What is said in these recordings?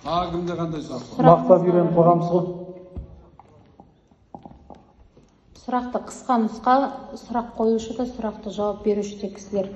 Тағы кімде қандай сұрақ бар? Мақтап үйреніп қойғанбыз ғой. Сұрақты қысқа нұсқа, сұрақ қоюшы да, сұрақты жауап беруші де кісілер.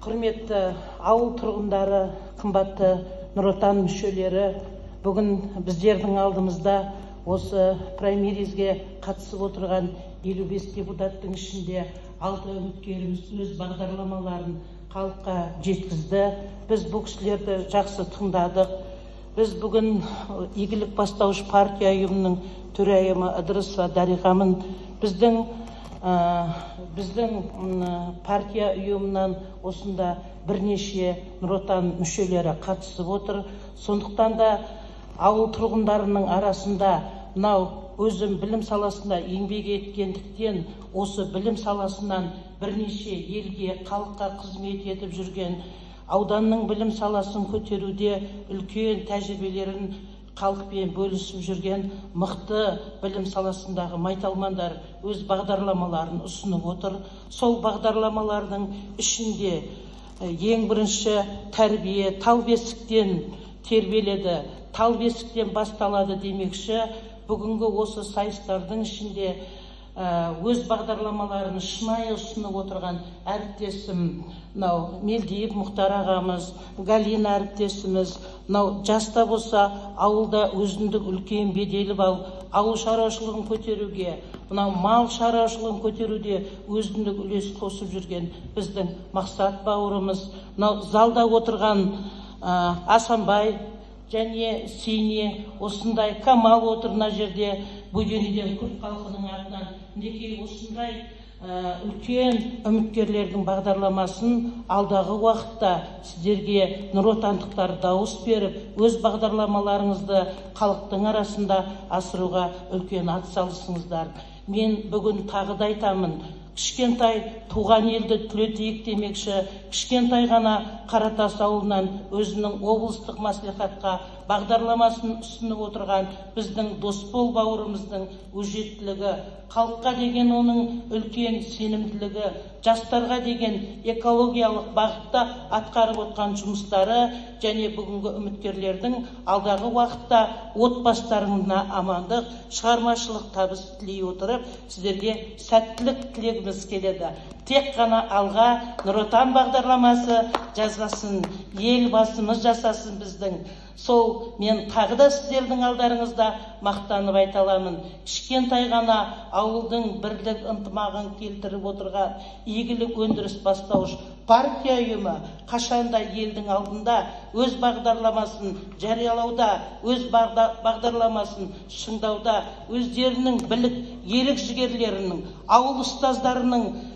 Құрметті ауыл тұрғындары, қымбатты Нұр Отан мүшелері, бүгін біздердің алдымызда осы праймеризге қатысып отырған 55 депутаттың ішінде 6 үміткеріміз өз бағдарламаларын халыққа жеткізді. Біз бұл кісілерді жақсы тыңдадық. Біз бүгін Игілік бастауыш партия ұйымының төрайымы Ыдырысова Дариғамын. Біздің партия ұйымынан осында бірнеше Нұр Отан мүшелері қатысып отыр. Сондықтан да ауыл тұрғындарының арасында мынау өзім білім саласында еңбек еткендіктен осы білім саласынан бірнеше елге, халыққа қызмет етіп жүрген, ауданның білім саласын көтеруде үлкен тәжірибелерін халықпен бөлісіп жүрген мықты білім саласындағы майталмандар өз бағдарламаларын ұсынып отыр. Сол бағдарламалардың ішінде ең бірінші тәрбие тал бесіктен тербеледі, тал бесіктен басталады демекші, бүгінгі осы сайыстардың ішінде өз бағдарламаларын шынайы ұсынып отырған әріптесім мынау Мелдиев Мұхтар ағамыз, Галина әріптесіміз, мынау жаста болса ауылда өзіндік үлкен беделі бар, ауыл шаруашылығын көтеруге, мынау мал шаруашылығын көтеруде өзіндік үлес қосып жүрген біздің Мақсат бауырымыз, мынау залда отырған Асанбай және Сене, осындай Камал отыр мына жерде, Бөденеден күрд халқының атынан. Мінекей осындай үлкен үміткерлердің бағдарламасын алдағы уақытта сіздерге Нұр Отандықтар дауыс беріп, өз бағдарламаларыңызды халықтың арасында асыруға үлкен атсалысыңыздар. Мен бүгін тағы да айтамын, кішкентай туған елді түлетейік демекші, кішкентай ғана Қаратас ауылынан өзінің облыстық мәслихатқа бағдарламасын ұсынып отырған біздің Досбол бауырымыздың өжеттілігі, халыққа деген оның үлкен сенімділігі, жастарға деген экологиялық бағытта атқарып отқан жұмыстары және бүгінгі үміткерлердің алдағы уақытта отбасыларына амандық, шығармашылық табыс тілей отырып, сіздерге сәттілік тілегіміз келеді. Тек қана алға Нұр Отан бағдарламасы жазғасын, елбасымыз жасасын біздің. Сол мен тағы да сіздердің алдарыңызда мақтанып айта аламын. Кішкентай ғана ауылдың бірлік ынтымағын келтіріп отырған Игілік өндіріс бастауыш партия ұйымы қашанда елдің алдында өз бағдарламасын жариялауда, өз бағдарламасын шыңдауда, өздерінің білік, ерік жігерлерінің, ауыл ұстаздарының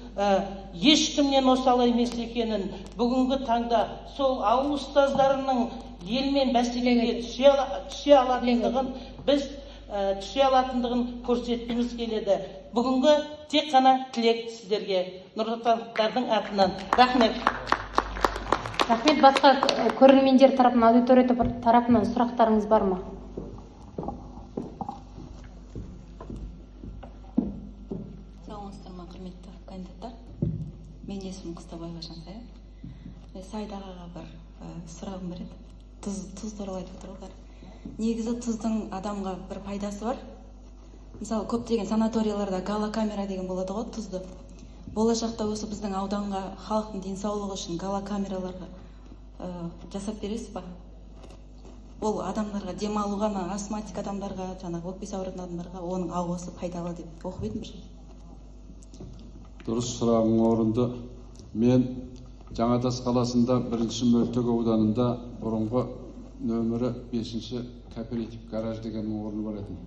ешкімнен осал емес екенін, бүгінгі таңда сол ауыл ұстаздарының елмен бәсекеге түсе алатындығын біз түсе алатындығын көрсеткіміз келеді. Бүгінгі тек қана тілек сіздерге Нұр Отандықтардың атынан. Рахмет. Рахмет. Басқа көрермендер тарапынан, аудитория тарапынан сұрақтарыңыз бар ма? Саламатсыздар ма, құрметті кандидаттар. Менің есімім Қыстабаева Жансая. Мен Саид ағаға бір сұрағым бар еді. Тұз туралы айтып отыр ғой. Негізі тұздың адамға бір пайдасы бар. Мысалы, көптеген санаторияларда галокамера деген болады ғой, тұзды. Болашақта осы біздің ауданға халықтың денсаулығы үшін галокамераларға жасап бересіз ба? Ол адамдарға демалуға, астматик адамдарға, жаңағы өкпесі ауыратын адамдарға оның ауасы пайдалы деп оқып едім бір жерде. Дұрыс, сұрағың орынды. Мен Жаңатас қаласында 1-ші Мөлтек ауданында бұрынғы нөмірі 5-ші кооператив гараж деген орны бар еді.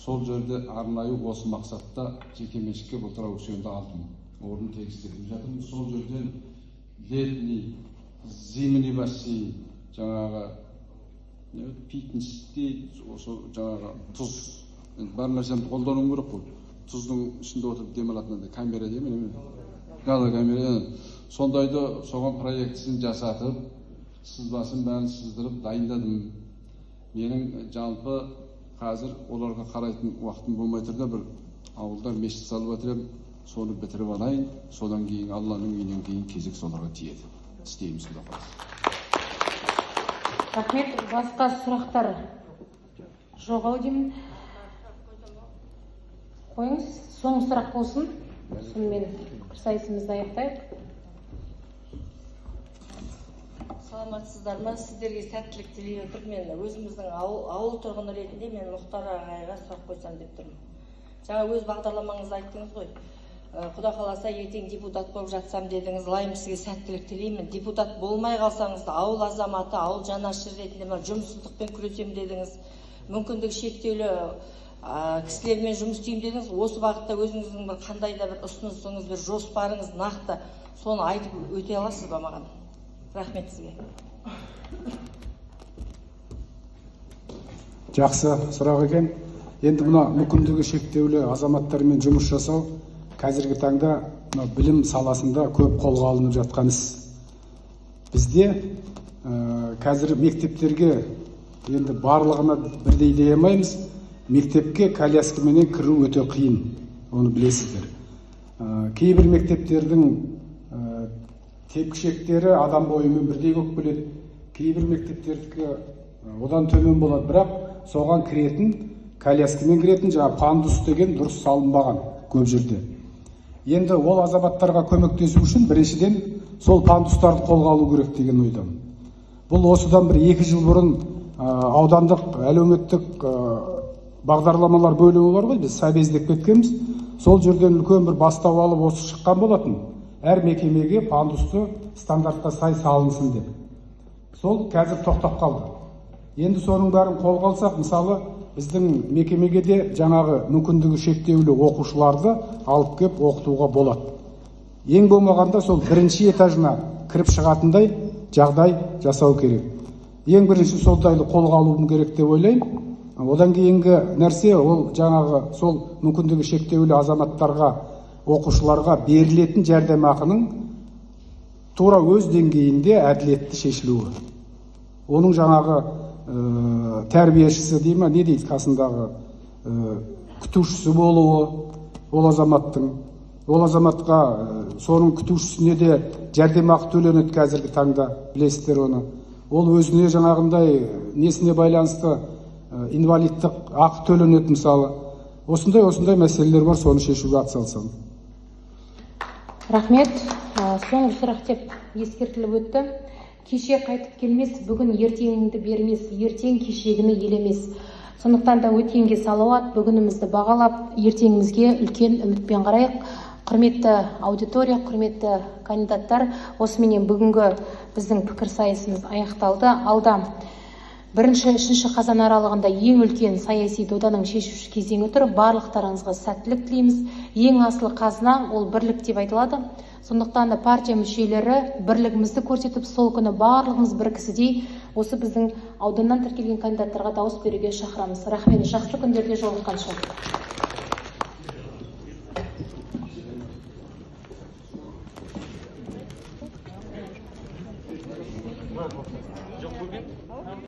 Сол жерде арнайы осы мақсатта жекеменшікке былтыр аукционда алдым. Орнын тегістетіп жатырмын. Сол жерден летний, зимний бассейн, жаңағы фитнес дейді, осы жаңағы тұз. Енді бар нәрсені қолдануым керек қой. Тұздың ішінде отырып демалатын андай камера деймін, неме? Галокамера. Сондайды соған проектісін жасатып, сызбасын бәрін сыздырып дайындадым. Менің жалпы қазір оларға қарайтын уақытым болмай тұр да, бір ауылда мешіт салып жатыр едім. Соны бітіріп алайын, содан кейін Алланың үйінен кейін кезек соларға тиеді. Істейміз, Құда қаласа. Рахмет. Басқа сұрақтар жоқ ау деймін. Қойыңыз, соңғы сұрақ болсын. Сонымен пікірсайысымызды аяқтайық. Саламатсыздар ма? Сіздерге сәттілік тілей отырып, мен өзіміздің ауыл тұрғыны ретінде мен Мұхтар ағайға сұрақ қойсам деп тұрмын. Жаңа өз бағдарламаңызда айттыңыз ғой. Құда қаласа ертең депутат болып жатсам дедіңіз. Лайым, сізге сәттілік тілеймін. Депутат болмай қалсаңыз да ауыл азаматы, ауыл жанашыры ретінде жұмыссыздықпен күресем дедіңіз. Мүмкіндігі шектеулі кісілермен жұмыс істеймін дедіңіз. Осы бағытта өзіңіздің бір қандай да бір ұсынысыңыз, бір жоспарыңыз нақты, соны айтып өте аласыз ба маған? Рахмет сізге. Жақсы сұрақ екен. Енді мына мүмкіндігі шектеулі азаматтармен жұмыс жасау қазіргі таңда мына білім саласында көп қолға алынып жатқан іс. Бізде қазір мектептерге енді барлығына бірдей дей алмаймыз. Мектепке коляскаменен кіру өте қиын, оны білесіздер. Кейбір мектептердің тепкішектері адам бойымен бірдей болып келеді, кейбір мектептердікі одан төмен болады, бірақ соған кіретін, коляскамен кіретін жаңа пандус деген дұрыс салынбаған көп жерде. Енді ол азаматтарға көмектесу үшін біріншіден сол пандустарды қолға алу керек деген ойдамын. Бұл осыдан бір 2 жыл бұрын аудандық әлеуметтік бағдарламалар бөлімі бар ғой, біз совез деп кеткенбіз. Сол жерден үлкен бір бастау алып осы шыққан болатын. Әр мекемеге пандусты стандартқа сай салынсын деп. Сол қазір тоқтап қалды. Енді соның бәрін қолға алсақ, мысалы, біздің мекемеге де жаңағы мүмкіндігі шектеулі оқушыларды алып кеп оқытуға болады. Ең болмағанда сол бірінші этажына кіріп шығатындай жағдай жасау керек. Ең бірінші сондайды қолға алуым керек деп ойлаймын. Одан кейінгі нәрсе ол жаңағы сол мүмкіндігі шектеулі азаматтарға, оқушыларға берілетін жәрдемақының тура өз деңгейінде әділетті шешілуі. Оның жаңағы тәрбиешісі дей ма, не дейді, қасындағы күтушісі болуы, ол азаматтың, ол азаматқа соның күтушісіне де жәрдемақы төленеді қазіргі таңда, білесіздер оны. Ол өзіне жаңағындай несіне байланысты инвалидтік ақы төленеді мысалы. Осындай мәселелер бар, соны шешуге атсалысамын. Рахмет. Соңғы сұрақ деп ескертіліп өтті. Кеше қайтып келмес, бүгін ертеңіңді бермес, ертең кешегіні елемес. Сондықтан да өткенге салауат, бүгінімізді бағалап, ертеңімізге үлкен үмітпен қарайық. Құрметті аудитория, құрметті кандидаттар, осыменен бүгінгі біздің пікірсайысымыз аяқталды. Алда 1-3 қазан аралығында ең үлкен саяси доданың шешуші кезеңі тұр. Барлықтарыңызға сәттілік тілейміз. Ең асыл қазына ол бірлік деп айтылады. Сондықтан да партия мүшелері бірлігімізді көрсетіп, сол күні барлығымыз бір кісідей осы біздің ауданнан тіркелген кандидаттарға дауыс беруге шақырамыз. Рахмет, жақсы күндерде жолыққанша.